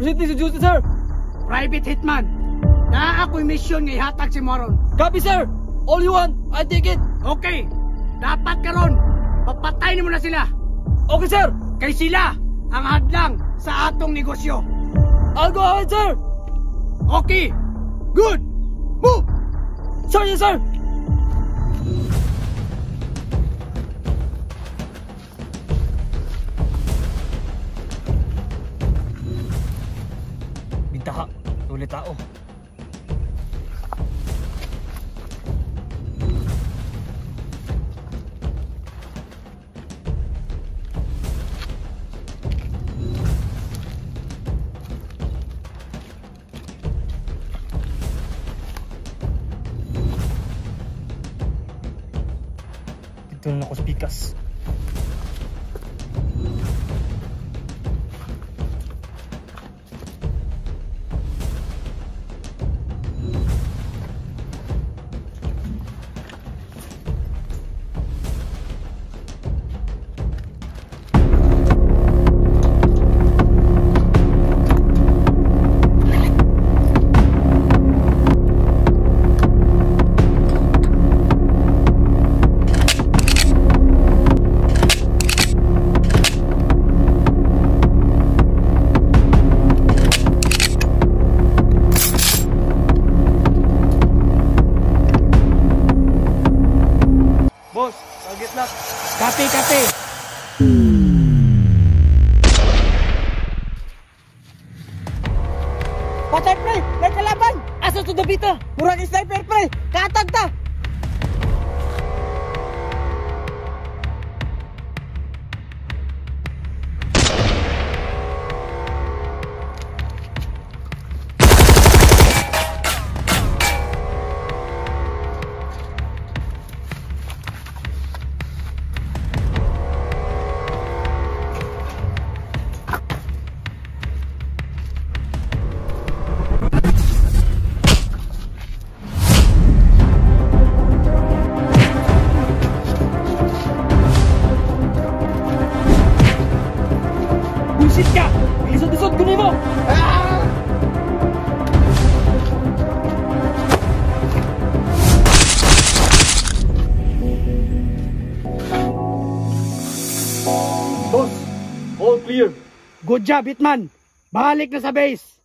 Presente sa duty, sir. Private Hitman, naa ako'y mission nga ihatag si Moron. Copy, sir. All you want, I take it. Okay, dapat karon papatay nimo na sila. Okay, sir. Kay sila ang hadlang sa atong negosyo. I'll go ahead, sir. Okay, good. Move. Sir, yes, sir. Bintaha, ulit tao. Dito na ako sa pikas. Boss, target lock. Copy, copy. Patay pre! May kalaban! Asa to Dabita? Murag sniper pre! Kaatag ta! Bullshit ka! Isod-isod ko nimo! Ah! Boss, all clear. Good job, Hitman. Balik na sa base.